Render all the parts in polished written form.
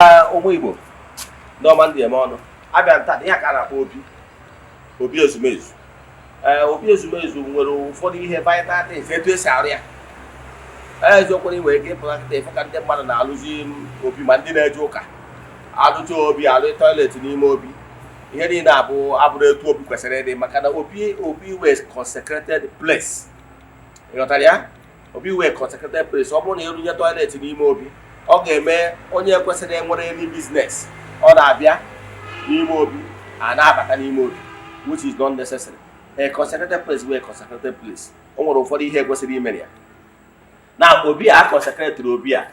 Ụmụ Igbo ndị ọma, ndị eme ọnụ abịa nta ihe ka a na-akpọ obi, obi ezumezu. Ee, obi ezumezu nwere ụfọdụ ihe, vital things, etu esi arụ ya. Eziokwu na ị nwere ike ịpụta kịta ịfụ ka ndị mmadụ na-alụzi obi, ma ndị na-eje ụka alụcha obi, alụ toilet n'ime obi. Ihe niile abụ abụrụ etu obi kwesịrị ịdị, maka na obi wee consecrated place. Ịghọtara ya? Obi wee consecrated place. Ọ bụrụ na ịrụnye toilet n'ime obi, ọ ga-eme onye kwesịrị enwere any business ọ na-abịa n'ime obi a na-abata n'ime obi, which is not necessary. A consecrated place wee consecrated place. O nwere ụfọdụ ihe kwesịrị imere ya na obi a consecrated. Obi a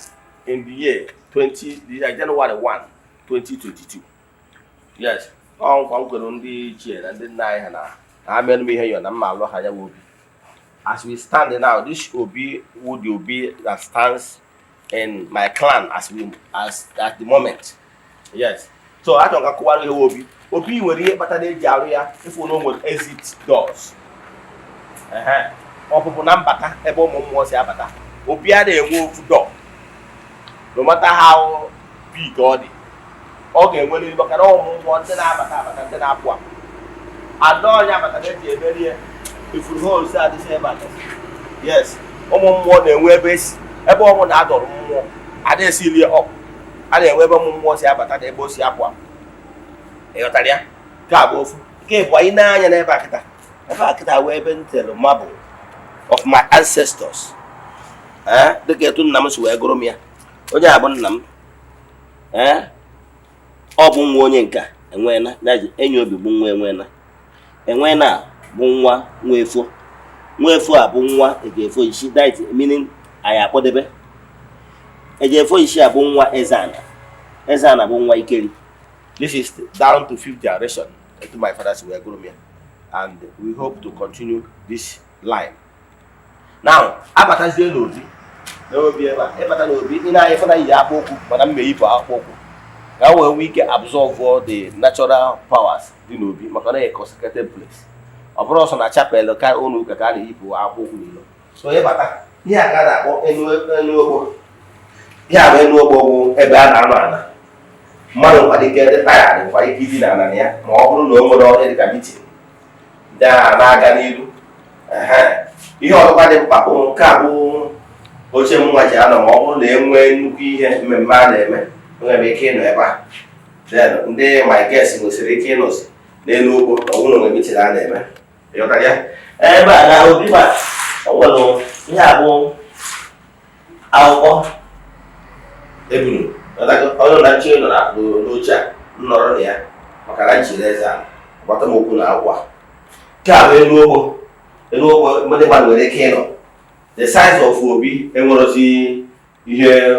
in the year 20 January 1 2022. Yes, ọ nkwa m kwere ndị ichie na ndị nna anyị ha na ha mere m ihe yọ na mma alụ ha ya bụ obi. As we stand now, this obi would the obi that stands in my clan as at the moment. Yes, so achọrọ ka kụwara ihe obi. Obi nwere ihe kpatara eji arụ ya. Ịfụ na o nwere exit doors, ehe, ọpụpụ na mbata, ebe ụmụ mmụọ si abata. Obi a na-enwe ofu door, no matter how big ọ dị, ọ ga-enwerịrị, maka na ụmụ mmụọ ndị na-abata abata, ndị na-apụ apụ, ada ọnya batara eji emeri ya. Ifuru holes adịsị ebe a. Yes, ụmụ mmụọ na-enwe ebe esi, ebe ọ na adọrọ mmụọ ada esilie ọp, a na-enwe ebe ụmụ mmụọ si abata na ebe o si apụ apụ. Ịghọtara ya? Nke a bụ ofu. Nke bụ anyị na-anya n'ebe a kịta, ebe a kịta wee ebe m tere marble of my ancestors. Ee, dịka etu nna m si wee gụrụ m ya. Onye a bụ nna m. Ee, ọ bụ nwa onye nke a enweela enyi obi, bụ nwa enweela. Enweela bụ nwa Nwefo. Nwefo a bụ nwa Ejefo isi, that meaning anyị akpọdebe Ejefo isi a bụ nwa Ezeana. Ezeana bụ nwa Ikeri. This is down to fifth generation, etu my father si wee gụrụ m ya, and we hope to continue this line. Now, abatazie n'obi, n'obi ebe a, ịbata n'obi, ị na-anya fana yi akpụ ụkwụ, mana m eyipụ akpụ ụkwụ ka m wee nwee ike absorb all the natural powers dị n'obi, maka na consecrated place. Ọ bụrụ ọsọ na chapel ka ụlọ ụka ka a na-eyipụ akpụ ụkwụ n'ilo. So ịbata, ihe a ka a na-akpọ enu, enu ogbo. Ihe a bụ enu ogbo, bụ ebe a na-anọ ala. Mmadụ nkwado ike dị tired, nkwado ike idina ala na ya, ma ọ bụrụ na o nwere ọrụ dịka meeting ndị a na-aga n'ilu. Ehe. Ihe ọzọkwa dị mkpa bụ nke a, bụ oche m nwa ji anọ ma ọ bụrụ na e nwee nnukwu ihe mmemme a na-eme. Enwere m ike ịnọ ebe a, then ndị my guest nwesịrị ike ịnọzi n'elu ogbo na ọ bụrụ na nwere meeting a na-eme. Ịghọtara ya? Ebe a na obi ma o nwere ihe a bụ akwụkwọ ebunu. Ọnụ na nche nọ n'oche a m nọrọ na ya, maka na nchiri eze a gbata m okwu na akwụkwọ a. Nke a bụ elu ogbo. Elu ogbo ndị mmadụ nwere ike ịnọ. The size of obi enwerozi ihe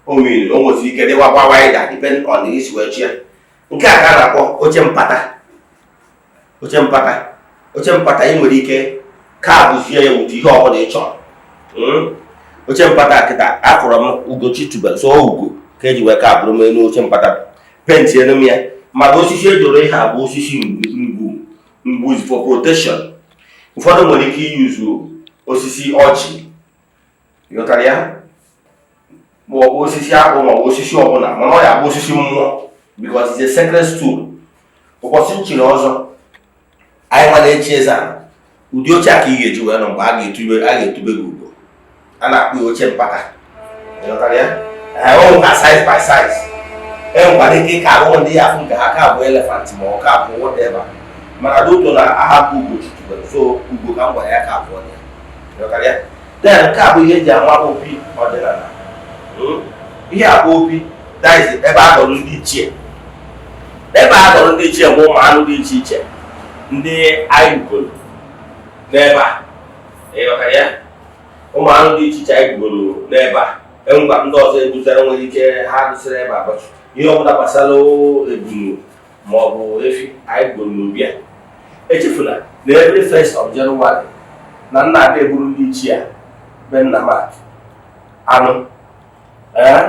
o mere, o nwezi ike dịwakwa wider depend on the isi wee chi ya. Nke a ka a na-akpọ oche mpata. Oche mpata, oche mpata, ị nwere ike ka abụzie ya wụtụ ihe ọbụla ị chọrọ. Oche mpata kịta afọrọ m Ugochi tubelu, so ugo ka eji wee ka abụrụ m elu oche mpata, paint elu m ya, maka osisi ejoro ihe a bụ osisi ngwu. Ngwu is for protection. Ụfọdụ nwere ike iyuzu osisi ọjị, ịghọtara ya, ma ọ bụ osisi akpụ, ma ọ bụ osisi ọbụla, mana ọ ya bụ osisi mmụọ because it's a sacred stool. Ụbọchị nchiri ọzọ anyị nwa na-echi eze a, ụdị oche a ka ị ga-eji wee nọ mgbe a ga-etube gị ugo. A na-akpụ ya oche mpata. Ịghọtara ya? Ee, o nwekwa size by size. E nwekwara ike ka ahụ ndị ya afụ nke ha ka bụ elephant ma ọ ka bụ whatever, mana doto na aha bụ Ugochi tubelu, so ugo ka m gwara ya ka abụọ ya. Ịghọtara ya? Then nke a bụ ihe eji ama obi ọdịnala. Ihe a bụ obi, that is ebe a dọrọ ndị ichie. Ebe a dọrọ ndị ichie bụ ụmụ anụ dị iche iche ndị anyị goro n'ebe a. Ịghọtara ya? Ụmụ anụ dị iche iche anyị goro n'ebe a. Enwekwa ndị ọzọ ebutere, nwere ike ha dụsịrị ebe a, but ihe ọbụla gbasara ebunu ma ọ bụ efi, anyị goro n'obi a. Echefuna na every first of January na nna abịa egburu ndị ichie a be nna m anụ, ee,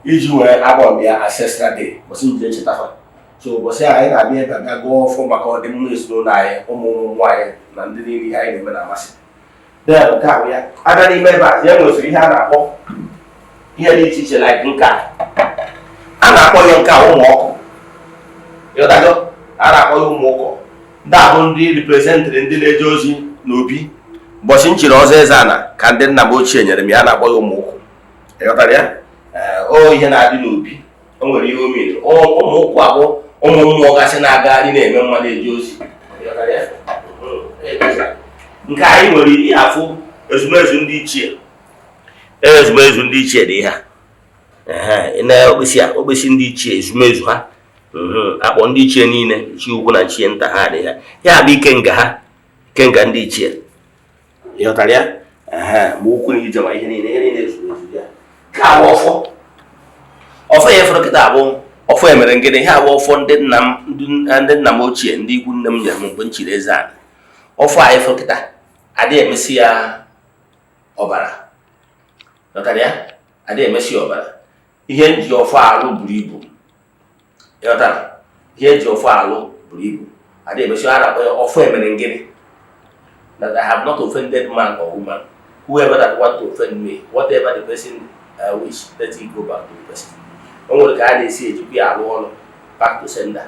iji wee agbọ ya ancestral day, ụbọchị nje nchetafa. So ụbọchị a anyị na-abịa ebe a bịa gụọ ọfọ maka ọdịmma ezinụlọ anyị, ụmụ ụmụ anyị na ndị niile ihe anyị na-eme na-amasị. Then nke a bụ ya. Abịa n'ime ebe a, ya nwesịrị ihe a na-akpọ ihe dị iche iche, like nke a a Na-akpọ ya nke a ụmụ ọkụ. Ịghọtago? A na-akpọ ya ụmụ ụkọ. Ndị a bụ ndị representịrị ndị na-eje ozi n'obi. Ụbọchị m chiri ọzọ eze ana ka ndị nna m ochie nyere m ya, a na-akpọ ya ụmụ ụkwụ. Ịghọtara ya? Ee, o ihe na-adị n'obi, o nwere ihe o mere. Ụmụ ụkwụ abụ ụmụ mmụọ gasị na-agagharị na-eme mma, na-eje ozi. Ịghọtara ya? Nke anyị nwere ihe afụ ezumezu ndị ichie. Ezumezu ndị ichie dị ihe a. Ehe, na okpesi a, okpesi ndị ichie, ezumezu ha. Akpọ ndị ichie niile, ichie ukwu na ichie nta, ha dị ha. Ya bụ ikenga ha, ikenga ndị ichie. Ịghọtara ya? Ehe, ma ukwu na ije ma ihe niile, ihe niile ezuru ezu ya. Nke a bụ ọfọ. Ọfọ ya efere kịta bụ ọfọ emere ngịnị. Ihe abụ ọfọ ndị nna m, ndị nna m ochie, ndị ikwu nne m nyere m mgbe m chiri eze ala. Ọfọ a efere kịta adịghị emesi ya ọbara. Ghọtara ya? Adịghị emesi ya ọbara. Ihe nji ọfọ alụ buru ibu. Ịghọtara? Ihe eji ọfọ alụ buru ibu. Adịghị emesi. A na-akpọ ya ọfọ emere ngịnị, that I have not offended man or woman. Whoever that want to offend me, whatever the person wish, let it go back to the person. O nwere ka a na-esi ejikwa ya arụ ọrụ back to sender.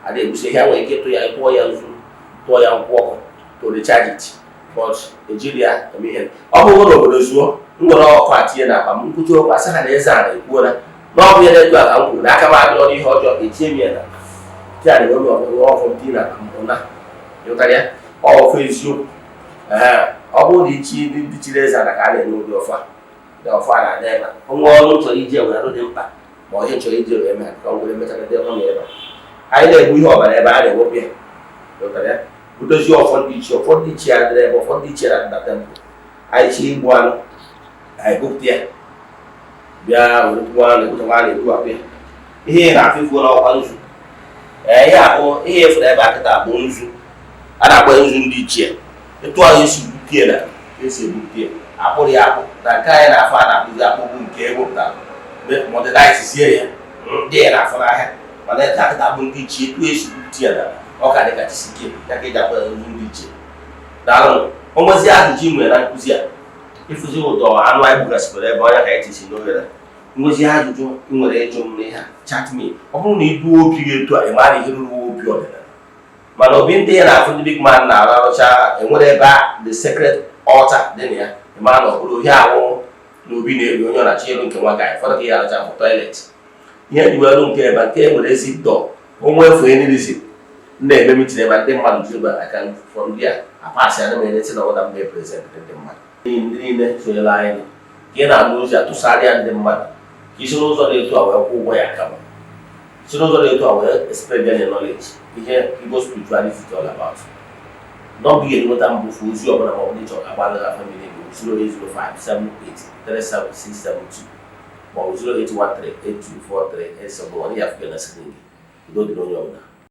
Adịghị ebusi ihe. Nwere ike ịtụ ya, tụọ ya nzu, tụọ ya nkwụ ọkụ to recharge it, but ejiri ya eme ihe. Ọ bụrụ na obodo zuo, m nwere ọkụ a tinye n'akpa m, nkwuchi okwu, asị ha na eze a na-ekwuola na ọ bụ ihe na-etu a ka m kwuru na aka m adịrọ n'ihe ọjọọ. Etinye m ya na tia na enwe m ọkụ m tinye n'akpa m ụna. Ịghọtara ya? Ọfọ eziokwu. Ee, ọ bụrụ na ichi ndị chiri eze ala ka a na-enye ụdị ọfọ a, na ọfọ a na-adị ebe a. Onwe ọrụ chọrọ ije were arụ dị mkpa, ma ọ ihe chọrọ ije wee mee ka ọ were mechara dị ọnụ ebe a. Anyị na-egbu ihe ọbara ebe a na-ewepụ ya. Ịghọtara ya? Budozie ọfọ ndị ichie. Ọfọ ndị ichie adịrị ebe ọfọ ndị ichie na temple. Anyị chi igbu anụ, anyị bupụta ya, bịa were gbuo anụ, egbuchakwa, a na-egbuwapụ ya. Ihe ị na-afụ ifuo n'ọkwa nzu. Ee, ihe abụ ihe efuru ebe a kịta bụ nzu a na-akpọ nzu ndị ichie. Etu ahụ esi gbupie na esi egbupie ya, akpụrụ ya akpụ na nke anyị na-afụ a na-akpụzi akpụ bụ nke ewepụtara, modernize sie ya, ndị ya na-afụ n'ahịa. Mana etu akịta bụ ndị ichie, etu esi gbupụta ya na ọka dị ka chisike ya ka eji akpọ ya nzu ndị ichie. Daalụ. O nwezi ajụjụ ị nwere na nkụzi a, ịfụzi ụdọ anụ anyị gbugasịkwara ebe ọnya ka anyị tisi n'oghere. Nwezi ajụjụ ị nwere ịjụ m n'ihe a, chat me. Ọ bụrụ na ị duo obi gị etu a, ị mara ihe ruru obi ọdịnala. Mana obi ndị ya na-afụ, ndị big man na-arụ arụcha, enwere ebe a the sacred altar dị na ya. Ị mara na ọ bụrụ ihe ahụ na obi na-eri onye ọ na-achọ ịrụ nke nwa ka ụfọdụ ka ihe arụcha bụ toilet. Ihe ji wee rụ nke ebe a, nke e nwere ezi dọ onwe efu enirizi na-eme meeting ebe ndị mmadụ ju ebe aka from there apasị ana m eneti na ọbụla mgbe present ndị mmadụ. Ndị niile sonyere anyị ka ị na-anụ ozi atụsarịa ndị mmadụ ka isi n'ụzọ dị etu a wee kwụ ụgwọ ya, kama si n'ụzọ dị etu a wee spread their knowledge, ihe Igbo spirituality is all about. Nọmba ị ga-enweta mbụ fụ ozi ọbụla ma ọ bụ ịchọrọ agbalị ha family bụ 08057837672 ma ọ bụ 08138243871. Ya fụke na screen gị. Udo dịrị onye ọbụla.